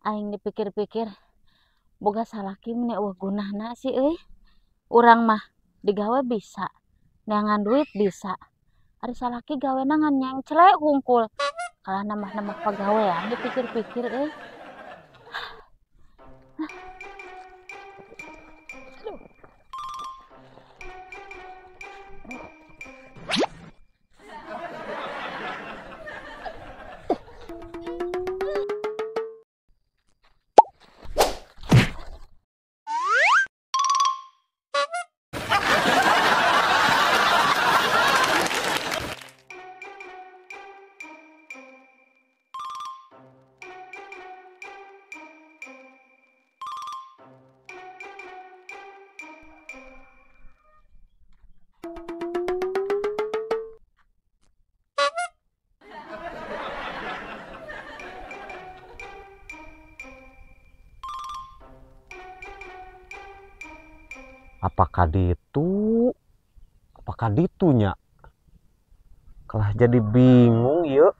Aing dipikir-pikir boga salaki meni eueuh gunana sih euy. Urang mah digawe bisa, neangan duit bisa. Ari salaki gawena ngan nyengcle hungkul. Kalah nambah-nambah pagawean dipikir-pikir euy. Apakah ditu? Apakah ditunya? Kalah jadi bingung yuk.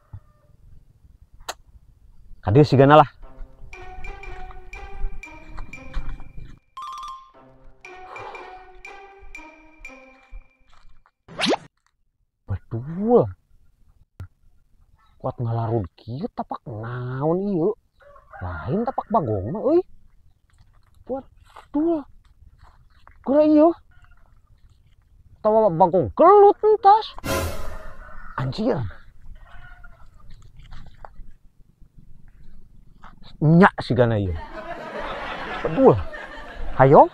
Kadieu sigana lah. Betul. Kuat ngalarud kieu tapak naon ieu? Lain tapak bagong mah euy. Betul. Kura iyo, tawa bagong gelut entas, anjir, nyak sigana iyo, betul, hayo.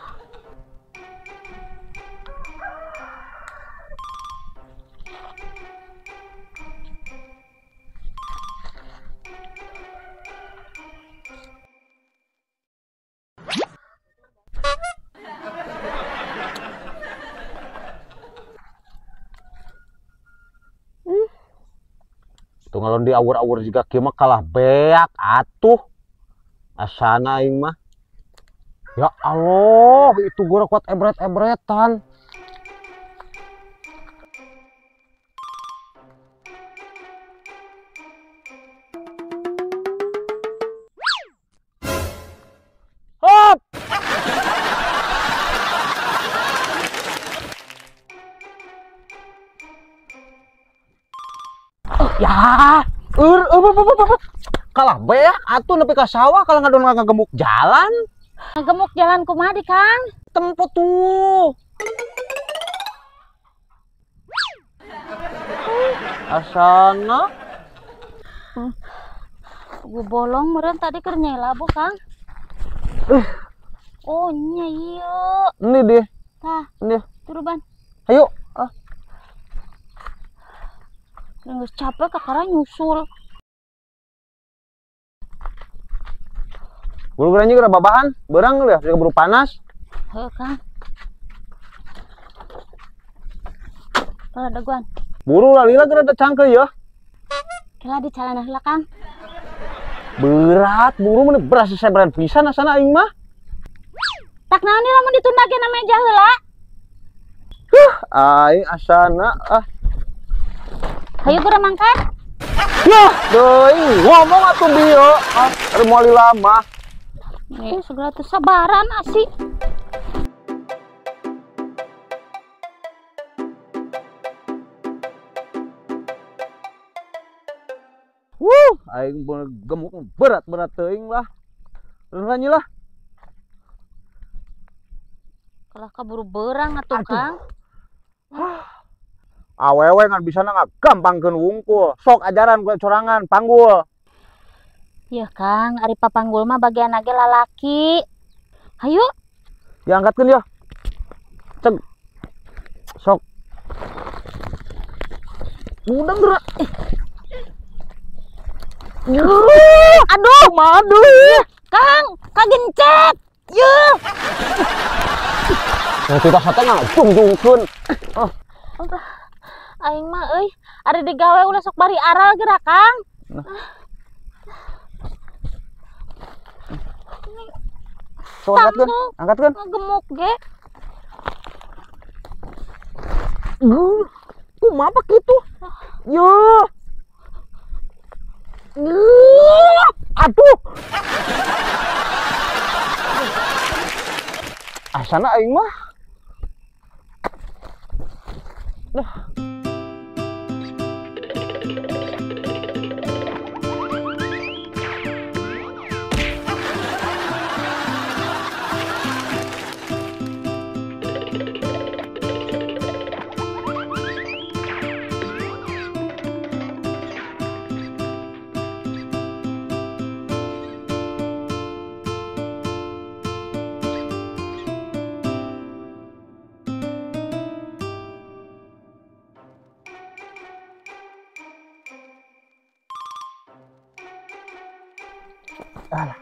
Tuh ngalon di awur-awur juga kieu mah kalah beak atuh. Asana aing mah. Ya Allah, itu gua kuat ebret-ebretan. Hop. Ya, kalah beak atuh nepi ka sawah kalah ngadon ngagemuk jalan. Ngagemuk jalan kumaha di Kang? Tempo tuh. Asana. Gua bolong meureun tadi keur nyela bu Kang. Oh nya ieu. Ini deh. Tah. Ini. Turuban. Ayo. Ah. Geus capek kakara nyusul. Buru-buru anjing udah babahan, berang lu ya, keburu panas. Heuh, Kang. Kalau daguan. Buru lah lila geura cangkeul ya. Kela di calana heula, Kang. Berat, buru mun beras seberat pisan asana aing mah. Tak naon lamun ditunda ge na meja heula. Huh, aing asana ah. Hayu geura mangkat. Yah, deui ngomong atuh bieu. Ah, ari moal lama. Nih, segala tuh sabaran asik. Wuh, aing gemuk berat-berat teuing lah. Renanya lah. Kalah kaburu berang atuh, Kang. Awewe ngan bisa ngagampangkeun wungkul. Sok ajaran ku corangan panggul. Ya Kang, ari papanggul mah bagian age lalaki. Hayu. Ya angkatkeun ya. Ceg. Sok. Mudeng geura. Aduh, madu. Kang, kagencet. Yeuh. Nah, kita sate ngajungjungkeun. Ah. Aing mah euy, ari digawe ulah sok bari aral geura, Kang. Nah. Sok angkatkeun, angkatkeun. Gemuk ge. Kumaha kitu? Yeuh. Aduh. Asana aing mah. Duh. Alah.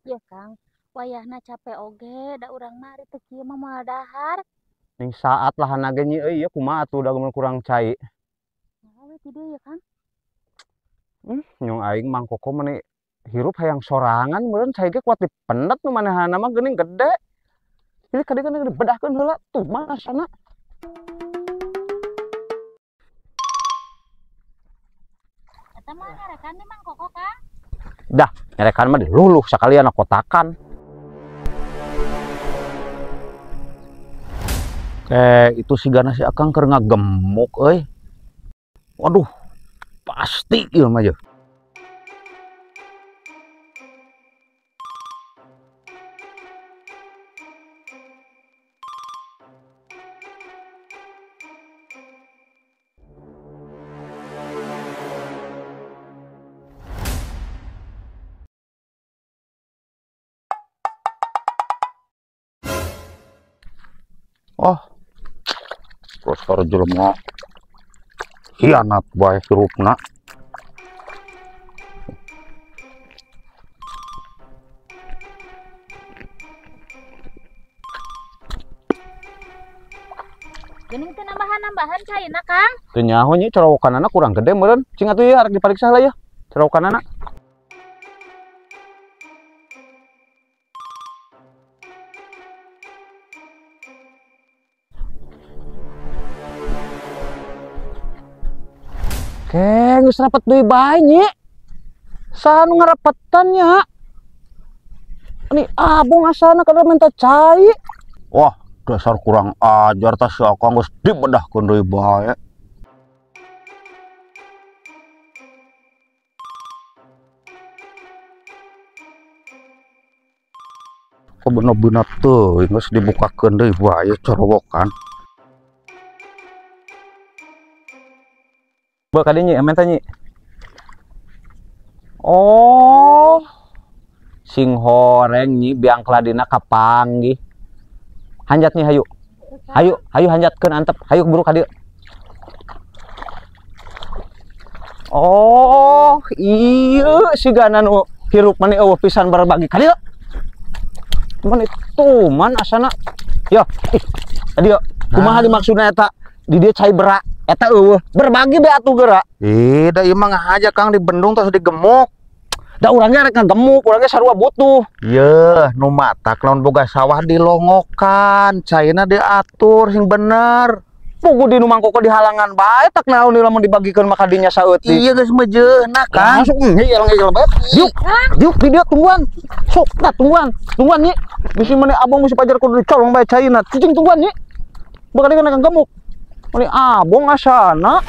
Ya Kang, wayahna capek oge, da urang mah ari teu kieu mah moal dahar. Ning saat lahan ge nyi euy ieu kumaha atuh da kurang cai. Nah, we ti dieu ya Kang. Nyong aing Mang Koko meni hirup hayang sorangan meureun cai ge kuat dipendet nu manehana mah geuning gede. Jadi kadieu kan dibedahkeun heula tuh mah asana. Eta mah nyarekan nih Mang Koko Kang. Dah, nyarekan mah diluluh sakalian kotakan. Itu sigana si Akang keur ngagemuk euy. Waduh, pasti ieu mah ye. Oh, terus jelema hianat bae hirupna. Geuning teu nambahan-nambahan caina Kang. Teu nyaho nya corowokanana kurang gede meureun. Cing atuh ieu arek dipariksa lah ya. Corowokanana. Oke, geus rapet deui bae nyi. Saha nu ngarapetan nya? Ini abong asana kada minta cai. Wah, dasar kurang ajar tas si Akang geus dibedahkeun deui bae. Kok bener-bener teuing geus dibukakeun deui bae corowokan. Ba kadieu nyi, menta nyi. Oh. Sing horeng nyi biang keladina kapanggih. Hanjat nyi hayu. Hayu, hayu hanjatkeun antep. Hayu buru ka dieu. Oh, ieu sigana nu hirup mani eueuh pisan berbagi ka dieu. Mani tuman asana. Yo, ih, ka dieu. Kumaha dimaksudna eta? Di dieu cai berak. Eta eueuh berbagi be atuh geura. Ih, da ieu mah ngahaja Kang dibendung tos digemuk. Da urangnya rek ngagemuk, urangnya sarua butuh. Yeuh, nu matak lamun boga sawah dilongokan, caina diatur sing bener. Pugu di nu Mang Koko dihalangan bae tak naon lamun dibagikeun mah ka dinya saeutik. Iya geus mejeuna Kang. Langsung ngeyel-ngeyel bae. Diuk, diuk di dieu tungguan. Sok tah tungguan. Tungguan nyi. Bisi meni abong bisi pajar kudu dicolong bae caina. Cicing tungguan nyi. Bakal dikeun gemuk. Meni abong asana.